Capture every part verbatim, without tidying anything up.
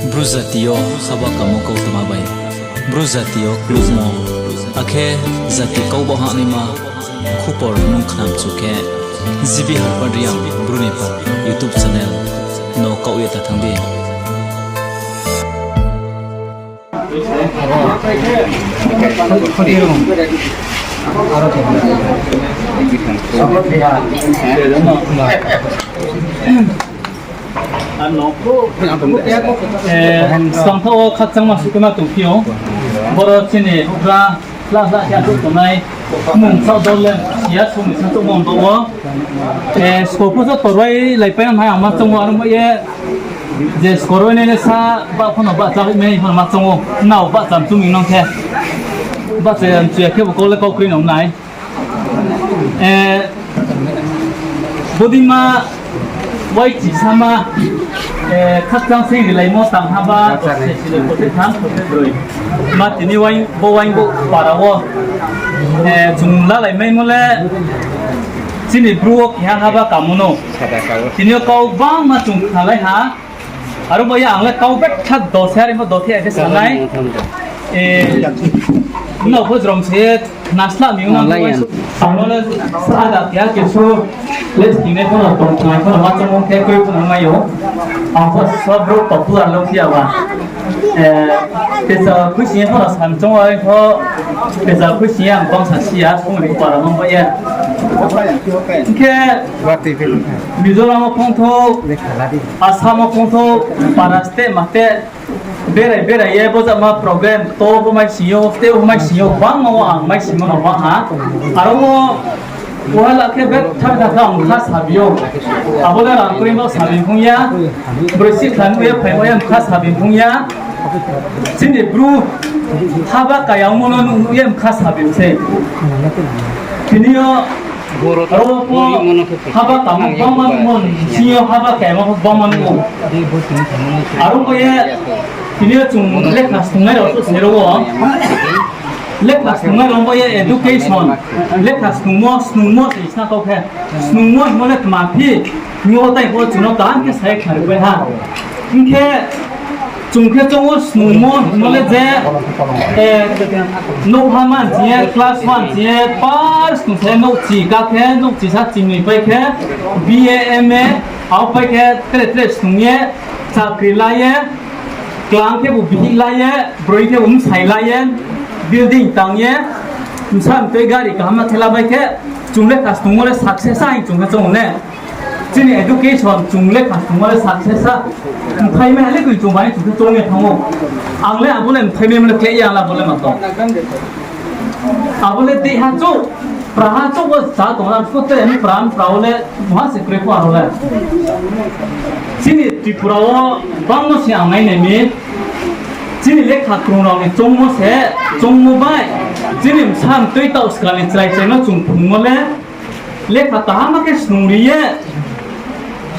Bru jati yo haba kamo kautma bai, Bru jati yo klukmo, akhe jati kau ba hahnaima khupor nung khnamchu khe, G B Harpad Reang Bru ni pha YouTube channel no kaoh ye ta thanng di. Skang thaoh wo khakchangma suh khe ma tongphi ou. Boro chini houhgra, la la khe achouh tongnai, mung sao dol le, ya song ni sa chouh mung tong ou. Skor pho joto roi laipai nai ang ma choung ou, aro mo ye, je skor roi nai le sa, bah pho no bahcha hoih mai pho no ma choung ou, nrao bahcha mchu mi nang khe, bahcha mchu ya khe bo kau le kau kroi nang nai. Bodeima waichi sama, khakchang se rilaimo tang haba, se sile kote tham, kote broi. Ma tini bo waingbouh para wo, chung lalaimaimo le, chini Bru wo keha haba kamo no. Tini yo kau gbangma chung khnalai ha. Aro bo ye ang le kau betha dose, are pho dothe ya khe sa nai. Nrao pho jrom se ye naslah mi ong nang, ang no le sa da keha kesu le skinai pho no tong thanai pho no ma choung khe kroi pho no mai ou. Ang pho sa brouh popular lo phi ya ba. Tesa khuising ye pho no sam choung are pho, tesa khuising ye ang bangsa si ya, song ri para no ba ye. Hing khe Mizoram wo phongthou, Assam wo phongthou, para state mate, berai berai ye bojama program to bo mai sing yo, te bo mai sing yo, bangma wo ang mai singmo no bang ha. Aro wo, uha la khe betha betha khe ang kha sabi ou. Abo le rang kroi no sabi phung ya, broi si khan ye phaimo ye kha sabi phung ya. Chini Bru haba kayangmo no nuh nuh ye mkha sabi se. Tini yo aro pho haba kamo bangma nuhmo, chini yo haba kayangmo pho bangma nuh ou. Aro pho ye, tini yo chung lekha snungnai rao suh se ro wo. Lekha snungnai rao bo ye education, lekha snungmo, snungmo se sna kau khe. Snungmo hingmo le tma phi, hingmo tai pho chung no kaham khe sa ye khnari pai ha. Hing khe, chung khe choung ou snungmo hingmo le je, nouhha man ching ye, class one ching ye, par snung sa ye nouhchi ka khe, nouhchi sa chingnoi pai khe, B A, M A, abo pai khe tre tre snung ye, chakri la ye, klang khebu bihih la ye, broi khebu bsai la ye, building tang ye, bsa mtoi gari kaham ma thela bai khe, chung lekha snungmo le success sa hing chung khe choung ou ne. Chini education chung lekha snungmo le success sa. Mthai mai ha le koi chung bai chung khe choung ye thanng ou. Ang le abo le mthai maimo le kleh ya la bo le ma tong. Abo le deiha chouh, praha chouh wo cha tong la, sku tre ni pra, pra wo le mha se kroi pho aro le. Chini Tripura wo bangmo se ang nai nai mi, chini lekha krung rao ni choungmo se, choungmo bai, chini bsa mtoi taoh skal ni chrai chrai no chung phrungmo le, lekha kaham khe snung ri ye,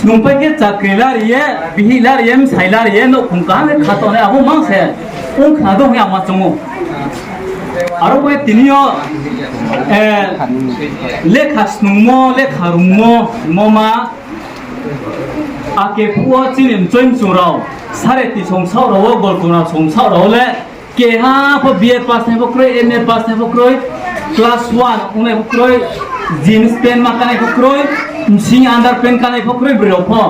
snung pai khe chakri la ri ye, bihih la ri ye, bsai la ri ye, nouhkhong kaham khe kha tongnai abo mang se ong khna dong hing ye ang ma choung ou. Aro bai tini yo, lekha snungmo, lekha rungmo, mo ma, ake phuh wo chini mchoi mchung rao, sare ti song saoh rao wo, golkuna song saoh rao le, keha pho B A pass nai pho kroi, M A pass nai pho kroi, class one ongnai pho kroi, jeans pant ma kanai pho kroi, bsing underpant kanai pho kroi, broi rao pho.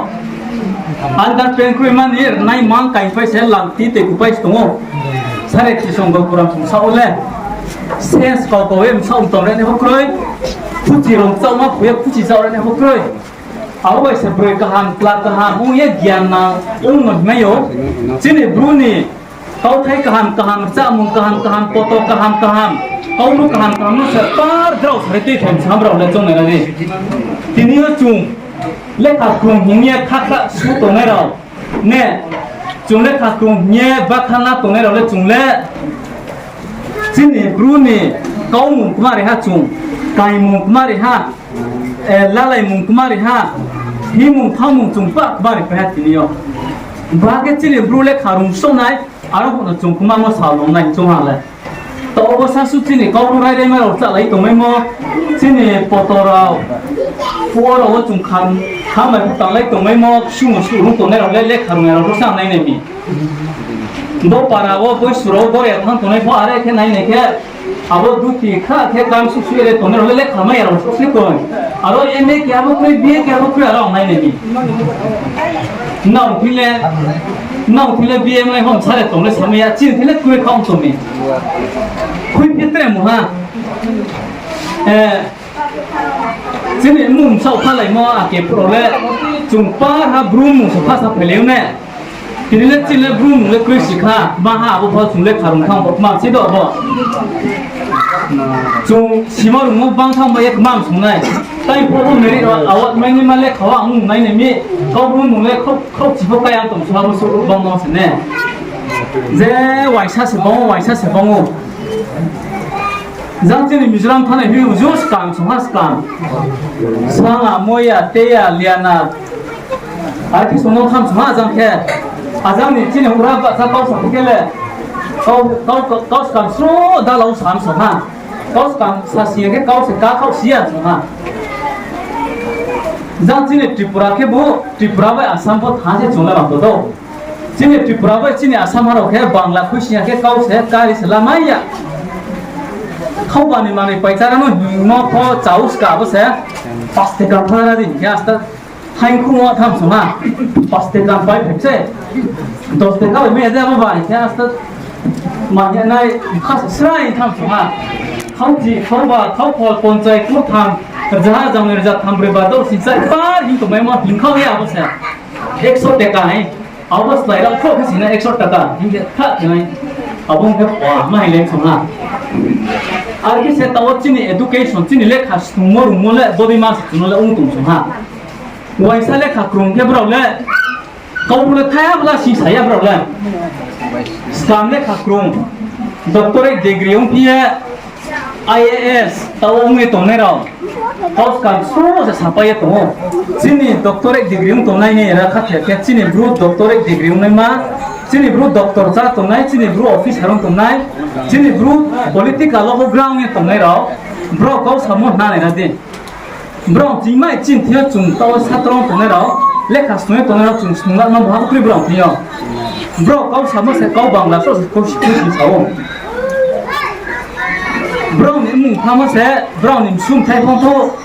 Underpant kroi mani rnai mang kaipai se langti tei kupai se tong ou. Sare ti song golkuna song saoh wo le. Sense kau kau ye bsaoh mtom re nai pho kroi. Phuchi rong chaohma phu ye phuchi chaoh re nai pho kroi. Abo bai se broi kaham, kla kaham ong ye gian nang ong no hingmai ou. Chini Bru ni kauthai kaham kaham, chámung kaham kaham, poto kaham kaham, kaubru kaham kaham no se par drao sari tui phaim sam rao le choung nai ra di. Tini yo chung lekha krung hing ye kha kha su tongnai rao ne, chung lekha krung hing ye bakha na tongnai rao le chung le chini Bru ni kaumung kma ri ha chung, kaimung kma ri ha, lalaimung kma ri ha, himung thaomung chung pah kma ri pai ha tini yo. Ba khe chini Bru lekha rung song nai, aro pho no chung kma mo sal nung nai chung ha le. Taoh bo sasu chini kaubru rai raima rao chálai tongmaimo, chini poto rao, phuh rao wo chung kham, kham bai phu tanglai tongmaimo, ksumu suh rung tongnai rao le lekha rungnai rao pho sa nai nai mi. Bo para wo boi sura wo bore thanng tongnai pho are khe nai nai khe, abo duti kha khe kam susu ye le tongnai rao le lekha mai ya rao susi koi. Aro M A keha bo kroi, B A keha bo kroi, aro ang nai nai mi. Nrao thing le, nrao thing le B A mai hom sare tongnai samai ya, chini thing le kroi kha ong tong mi. Khui phi tre mungha. Eh, Chini mmung bsaoh phalaimo ake phuh rao le, chung par ha Bru mmung se pha sa phailai ou ne. Tini le chini le Bru mmung le kroi si kha, ma ha abo pho chung le kharung thanng bo, kmam si do bo. Chung sima rungmo bang thanng bai ye kmam song nai. Tai pho bo merit rao award mai naima le kha wo ang nung nai nai mi, kau Bru mmung le khrouh, khrouhchi pho kai ang tong sung ha bo suh bang no se ne. Je uaingsa se bang ou, uaingsa se bang ou. Jang chini Mizoram thanngnai phi uju skam song ha skam. Sanga, Moya, Teya, Liana. Ar khe song no tham song ha jang khe. Ajang ni chini houhgra bahcha kau sa khe le. Kau, kau, kau skam sro dalau sam song ha. Kau skam sa si ya khe kau se kakhaoh si ya song ha. Jang chini Tripura khe bo, Tripura bai Assam pho thanng se chung le bang bo do. Chini Tripura bai chini Assam ha rao khe Bangla khui si ya khe kau se kari se lamai ya. Khauba ni manoi paichara no hingmo pho chau ska bo se. Paste kam phana di hing khe asta thaingkhung wo tham song ha. Paste kam pai phai se. Dos taka bai mai ya de abo bai khe asta manya nai kha srai tham song ha. Khauchi, khauba, khauphol, ponchai, kurtham, rzaha, jang ni rza tham, broi, ba, dou, singchai, par hing tongmaimo hingkhau ya abo se. Ekso taka hai. Abo slái rao khrouh khe sina ekso taka hing khe kha khe nai. Abo hing khe pha ma hing le song ha. Ar khe se taoh wo chini education, chini lekha snungmo rungmo le bodei ma se chung no le ong tong song ha. Uaingsa lekha krung khe brao le, kau bu le thaiha bla sisa ya brao le. Skam lekha krung, doctorate degree ongphi ye, I A S taoh ong ye tongnai rao, kau skam sro se sapai ye tong ou. Chini doctorate degree ong tongnai ni era khathia khe chini Bru doctorate degree ongnaima, chini Bru doctor chá tongnai, chini Bru officer ong tongnai, chini Bru political wo bo ground ye tongnai rao, brao kau samo hna nai ra di. Brao chingmai chini thing yo chung taoh wo satro ong tongnai rao, lekha snung ye tongnai rao chung snung lamo bo ha kroi brao thing yo. Brao kau samo se kau Bangla sroh se kau si kau si sa ou. Brao ni mmung phamo se, brao ni msumthai phongtho,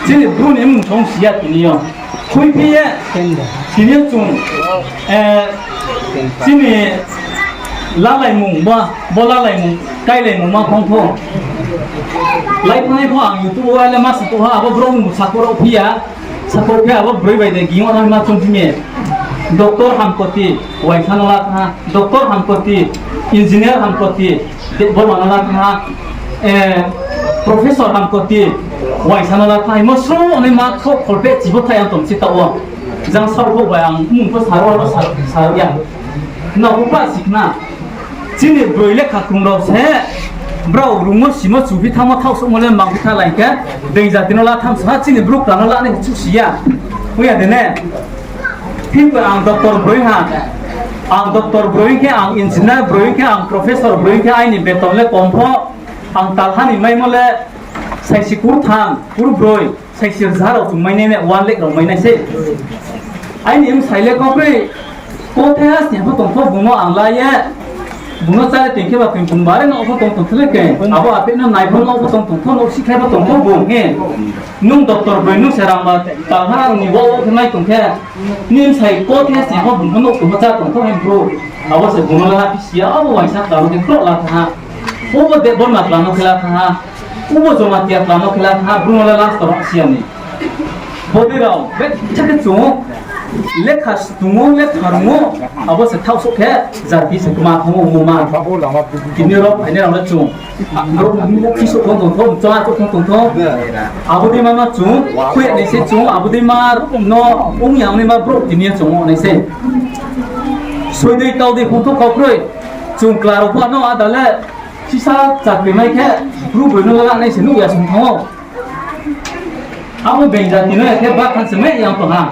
chini Bru ni mmung song si ya tini yo. Khuiphi ye, tini yo chung, chini lalaimung, bo, bo lalaimung, kailaimung ma phongtho. Laiphanai pho ang YouTube wo le ma sakhouh ha, abo brao ni sakhouh rao phi ya, sakhouh khe abo broi bai de ging yo ma chung phi mi. Doctor Hamkoti, uaingsa no la thanng ha, Doctor Hamkoti, Engineer Hamkoti, Debbarma no la thanng ha, Professor Hamkoti, uaingsa no la thanng ha, himo sro naima khrouh kholpheh chibo thai ang tong si taoh wo. Jang saoh khouh bai ang mmung pho sa ro, sa, sa ya. Nrao pho pha si khna. Chini broi lekha krung rao se, brao rungmo simo chuphi thanngmo thaoh souhmo le mang phi thanng lai khe, being jati no la thanng song ha, chini Bru kla no la nai chuh si ya. Ong ya de ne? Phiba ang doctor broi ha. Ang doctor broi khe, ang engineer broi khe, ang professor broi khe, aini beton le kom pho. Ang talha ni maimo le saisi kurtham, kurbroi, saisi rza rao chung mai nai ne, one lakh rao mai nai se. Aini bsai le kau kroi, kothe ha sni pho tong pho bung no ang la ye, bung no chá le toing khe ba toing, bung bare no pho tong tong le khe, abo apeh no nai pho no pho tong tong pho, no sikhlai pho tong pho bung khe. Nung doctor broi nung se rang ba, talha ni wo wo khe mai tong khe, nini bsai kothe ha sni pho bung pho no tong pho chá tong pho hing bro. Abo se bung no la phi si ya, abo uaingsa kla no khe kroh la thanng ha. Obo Debbarma kla no khe la thanng ha. Obo Jamatia kla no khe la thanng ha, bung no le last ro si ya ni. Bodei rao, betha khe chung, lekha snung ou, lekha rung ou, abo se thaoh souh khe, jati se kma thanng ou, omo ma. Tini rao, phainai rao le chung. Brouh khisouh tong tong tho, chá chouh tong tong tho. Abo dei ma no chung, khui nai se chung, abo dei ma no ong ya naima brouh tini yo chung nai se. Soi dei tau dei phung tho kau kroi. Chung kla rao pha no ada le, sisa chakri mai khe, bru broi no la nai se nuh ya song thanng ou. Abo being jati no ya khe bakhan se mai yang tong ha.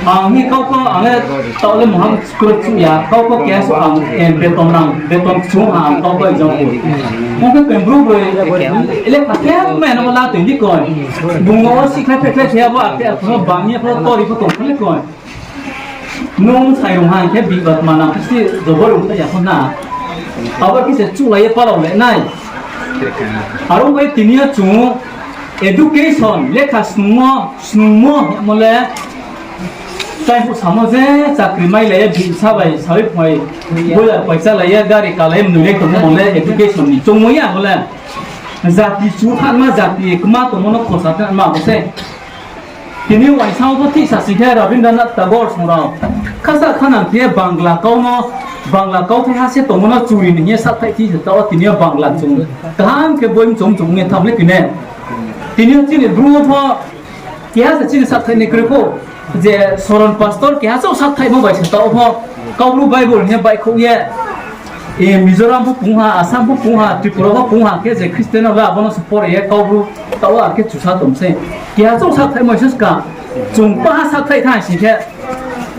Ang ni kau pho ang le taoh le muhang school chuh ya, kau pho keha so ang, beton rang, beton kchung ha ang kau pho example. Ong khe koi bru broi, lekha khe mai no la tong di koi. Bung no sikhlai phetkhlai khe abo ate abo no bang ye pho tori pho tong khe le koi. Nung sai rung ha hing khe bihba tma nang khe si jobor rung tha ya pho na. Abo khe se chuhlai ye palao le nai. Aro bai tini yo chung education, lekha snungmo, snungmo hingmo le, tai phuh samo je chakri mailai ye, bihsa bai sawi phai, boiler paichalai ye, gari kalai ye, mnoilai tongmo le education ni chungmo ya bo le. Jati chu thanma, jati kma tongmo no khosa thanma bo se. Tini uaingsa wo pho thihsa sing khe Rabindranath Tagore song rao khasa khanang khe Bangla kau no, Bangla kauthai ha se tongmo no churi ni hing ye sakthaih thi se taoh wo tini yo Bangla chung kaham khe boi mchung mchung ong ye tham le tini. Tini yo chini Bru wo pho keha se chini sakthaih ni kroi pho, je Soron pastor keha chouh sakthaihmo bai se taoh wo pho, Kaubru Bible hing ye baihkhouh ye, Mizoram pho pung ha, Assam pho pung ha, Tripura pho pung ha, khe je Christian rao le abo no se pore ye Kaubru taoh wo ar khe chusa tong se. Keha chouh sakthaihmo se ska, chung paha sakthaih thanng sing khe,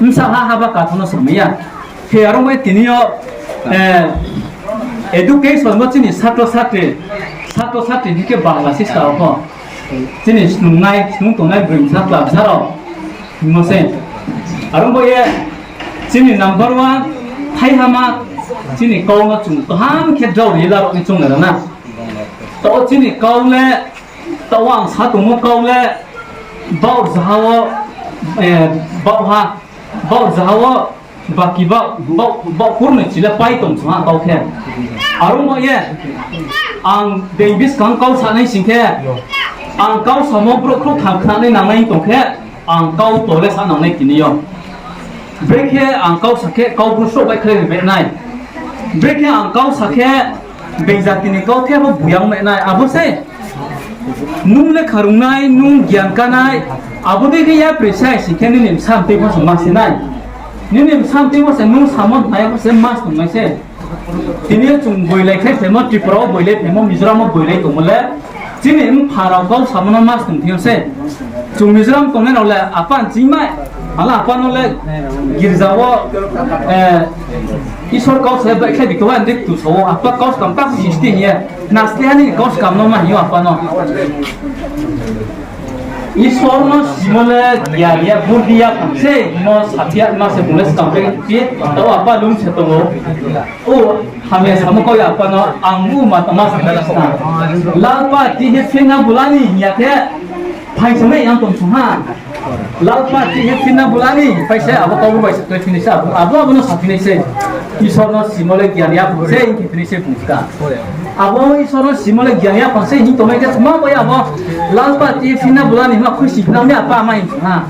bsa ha haba katho no samai ya. Khe aro bai tini yo education bo chini satro satri, satro satri hing khe Bangla sista wo pho. Chini snungnai, snung tongnai broi bsa kla bsa rao hingmo se. Aro bo ye chini number one thaihama chini kau no chung kaham khe drao ri ye laruh ni choung nai rao na. Taoh wo chini kau le, taoh wo ang sa tongmo kau le, baoh zaha wo, baoh ha, baoh zaha wo, baki baoh, baoh, baoh kurnoi chi le pai tong chung ha kau khe. Aro bo ye, ang dei buskang kau sanai sing khe, ang kau samo brouh khrouh tham khnanai nangnai tong khe, ang kau to le sa nangnai tini yo. Brekhe ang kau sa khe kau bru srouh baihkhlai ri nai. Brekhe ang kau sa khe being jati ni kauthai bo buyang nai nai. Abo se nung lekha rungnai, nung gian kanai, abo dei khe yapri sai sing khe nini bsa mtui pho se ma se nai. Nini bsa mtui pho se nung samo nai pho se ma se tongnai se. Tini yo chung boilai khlai phaimo, Tripura wo boilai phaimo, Mizoram wo boilai tongmo le, chini mpha rao kau samo no ma se tong thing yo se. Chung Mizoram tongnai rao le apa nchingmai, ala apa no le girza wo Isor kau sa ye baihkhlai di khe wa ndi ktu sa wo, apa kau skam ta sisti hing ye, nasle ha ni kau skam no ma hing yo apa no. Isor no simo le giyan ya, burdi ya phang se, no saphiya ma se bung le skam bai phi, tao apa lung se tong ou. O, hamya samo kau ya apa no, ang bu ma tama sa na. Lalpa ti he phina bulani hing ya khe, phai se mai yang tong sung ha. Lalpa ti he phina bulani, phai se abo kau bai se toi phini se, abo, abo no saphinai se. Isor no simo le giyan ya phang se, hing khe phini se bung ska. Abo Isor no simo le giyan ya phang se hing tongmai khe, tma bai abo Lalpa ti he phina bulani ma khuisi phina mi apa ma hing sung ha.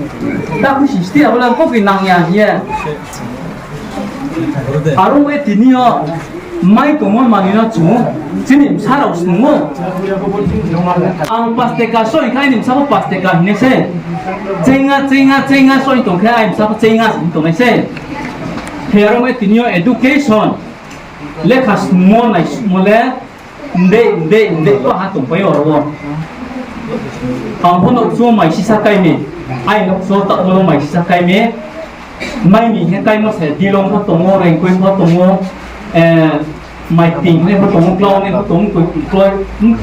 Ta khuisi sti abo le kau kri nang ya hing ye. Aro ye tini yo mai tongmo manoi no chung ou, chini bsa rao snung ou. Ang pas teka soi khe aini bsa pho pas teka hing nai se. Chenga, chenga, chenga soi tong khe aini bsa pho chenga hing tongnai se. Khe aro ye tini yo education, lekha snungmo naisuhmo le, ndei, ndei, ndei, pa ha tongpai aro wo. Ang pho nouhsung wo mai sisa kai mi, aini nouhsung wo taoh wo mai sisa kai mi. Mai ni he kaimo se Dilong pho tong ou, Rengkoi pho tong ou, mai ting nai pho tong ou, klau nai pho tong ou, koi, koi,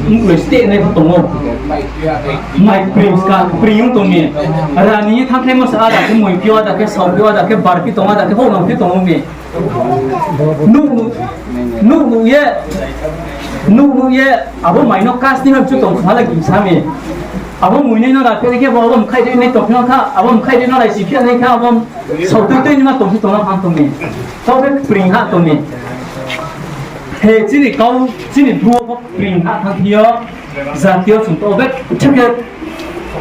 mkloi steh nai pho tong ou. Mai pring ska, pring ong tong mi. Rani ye thanngkhlaimo se ada khe moiphi ou, ada khe saophi ou, ada khe barphi tong ou, ada khe houhnangphi tong ou mi. Nuh, nuh, nuh ye, nuh, nuh ye, abo mai no kas ni ham chu tong sung ha le gingsa mi. Abo moinai no ra phi nai khe bo abo mkhaih ri nai tong phi no kha, abo mkhaih ri no raisi phi nai kha, abo saohtui tui ni ma tong phi tong no ham tong mi. Taoh khe pring ha tong mi. He chini kau, chini Bru wo pho pring ha thanng phi yo. Jati yo chung taoh be thik khe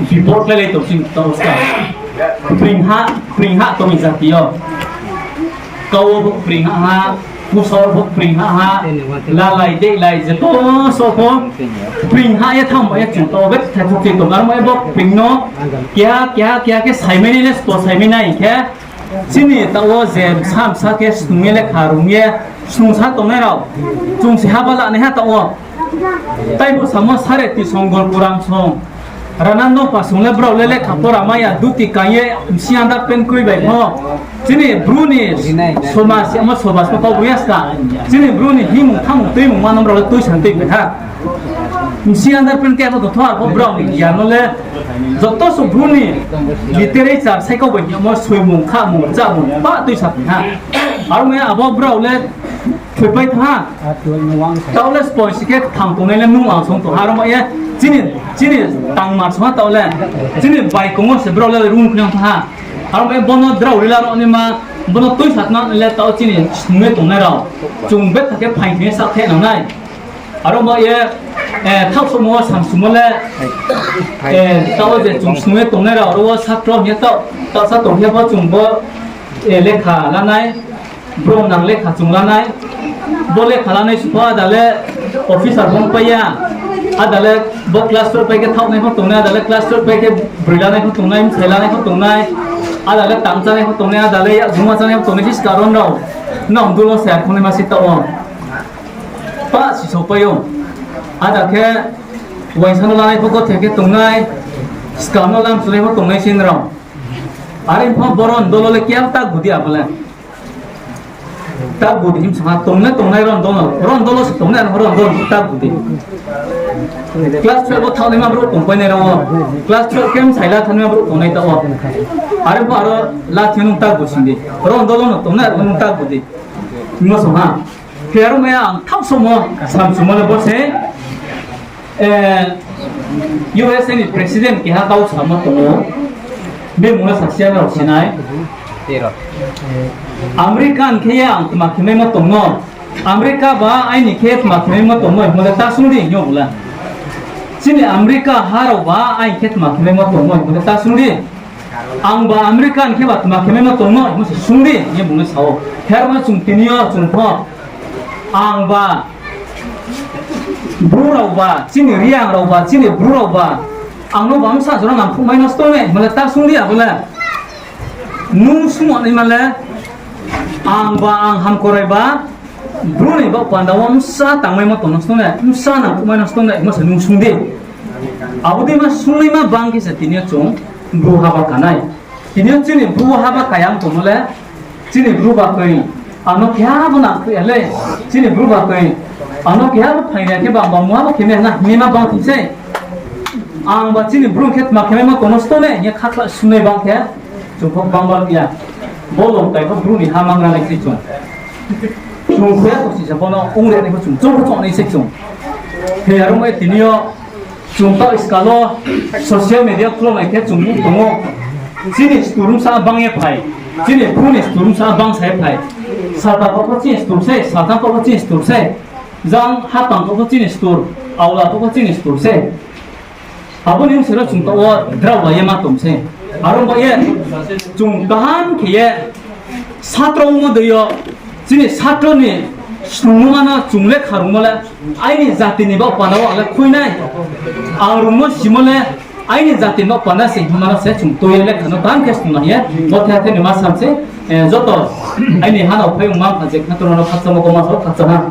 bipod khlailai tong sing taoh ska. Pring ha, pring ha tong mi jati yo. Kau wo pho pring ha ha, pusor pho pring ha ha, lalai dehlai joto so pho pring ha ye thanng ba ye chung taoh be thaiphuk khe tong aro ye bo pring no keha keha keha khe saimai nai le spo saimai nai khe chini taoh wo je bsa bsa khe snung ye lekha rung ye snungsa tongnai rao chung se haba lanaiha taoh wo. Tai bo samo Sareti song, Golpuram song, Ranando pa song le brao le lekha pora mai ya, duti kang ye bsing anda pen kroi bai pho. Chini Bru ni somaj, amo somaj pho kau bru ya ska. Chini Bru ni himung thamung tuimung ma no brao le tuisan tui bai ha. Bsi under pant khe abo tongtho, abo brao ni giyan no le joto suh Bru ni literature saikau bai hingmo soimung, khamung, chámung, ba tuisa phi ha. Aro mai abo brao le thoipai thanng ha. Taoh le spoisi khe kthang tongnai le nung ang song tong ha. Aro mai ye chini, chini tangmar song ha taoh le. Chini baikong wo se brao le rung khnang thanng ha. Aro mai bono drao rila rao naima, bono tuisa tnang le taoh chini snung ye tongnai rao. Chung betha khe phaing thing ye saktheh nang nai. Aro ba ye, eh, thaoh somo wo samsumo le, eh, taoh wo je chung snung ye tongnai rao, aro wo satro hing ye taoh, taoh sa tong khe bo chung bo, eh, lekha lanai, brouh nang lekha chung lanai, bo lekha lanai sipho ada le officer bung pai ya, ada le bo class twelve pai khe thaohnai pho tongnai, ada le class twelve pai khe broi lanai pho tongnai, bsai lanai pho tongnai, ada le tang chánai pho tongnai, ada le yakjungma chánai pho tongnai, siska ron rao, nang dulo se ar khongnai ma si taoh wo. Pa si sopai ou. Ada khe uaingsa no lanai pho gothe khe tongnai, skam no lam sunai pho tongnai se nrao. Are pho bo ron dolo le kiyang tak budi abo le. Tak budi him song ha tongnai tongnai ron dolo, ron dolo se tongnai ron dolo tak budi. Class twelve wo thaohnaima brouh tongpainai rao wo. Class twelve khe bsai la thanngnaima brouh tongnai taoh wo. Are pho aro la thing nung tak budi sing di. Ron dolo no tongnai ron nung tak budi. Himo song ha. Khe aro mai ang thaoh somo, samsumo le bo se, eh, U S A ni president keha kau samo tong ou. Bini mung le sasia rao sinai. America ni khe ye ang tma khe maimo tong no. America ba aini khe tma khe maimo tong no, himo le ta sung di hing yo bung le. Chini America ha rao ba aini khe tma khe maimo tong no, himo le ta sung di. Ang ba America ni khe ba tma khe maimo tong no, himo se sung di hing ye bung le sa ou. Khe aro no chung tini yo chung pho. Ang ba Bru rao ba, chini Reang rao ba, chini Bru rao ba, ang no ba bsa jora nangkhruhmai no se tong ne, himo le ta sung di abo le. Nung sung naima le, ang ba ang hamkorai ba, Bru ni baoh panda wo bsa tangmaimo tong no se tong ne, bsa nangkhruhmai no se tong ne, himo se nung sung di. Abo dei ma sungnaima bang khe se tini yo chung Bru haba kanai. Tini yo chini Bru haba kayang tongmo le, chini Bru ba koi, ano keha bo nangkhruh ya le, chini Bru ba koi, ano keha bo phaing ya khe ba, ang ba muha bo khe mai na hingma bang thing sei. Ang ba chini Bru khe tma khe maimo tong no se tong ne, hing ye khakhla sunai bang khe, chung pho bang bang ya. Bo longtai pho Bru ni ha mangra nai sei chung. Chung khe to sisa bo no ong re nai pho chung, chung pho chung nai sei chung. Khe aro mai tini yo, chung taoh iskal wo social media khlonai khe chung nuh tong ou. Chini sturumsa bang ye phai. Chini Bru ni sturumsa bang sa ye phai. Salta kau pho chini stur sei, salthang kau pho chini stur sei. Jang hapang kau pho chini stur, aola kau pho chini stur sei. Abo ni bsing ro chung taoh wo drao bai ye ma tong sei. Aro bai ye chung kaham khe ye satro ongmo dei yo, chini satro ni snungmo ma no chung lekha rungmo le, aini jati ni baoh panda wo ang le khui nai. Ang rungmo simo le, aini jati ni baoh panda se hingma no se chung tui ye lekha no kaham khe snung nai ye, bo the the ni ma sam sei, eh, joto aini ha no phai ongma pha je khatro no khakchangmo kau ma sao khakchang ha.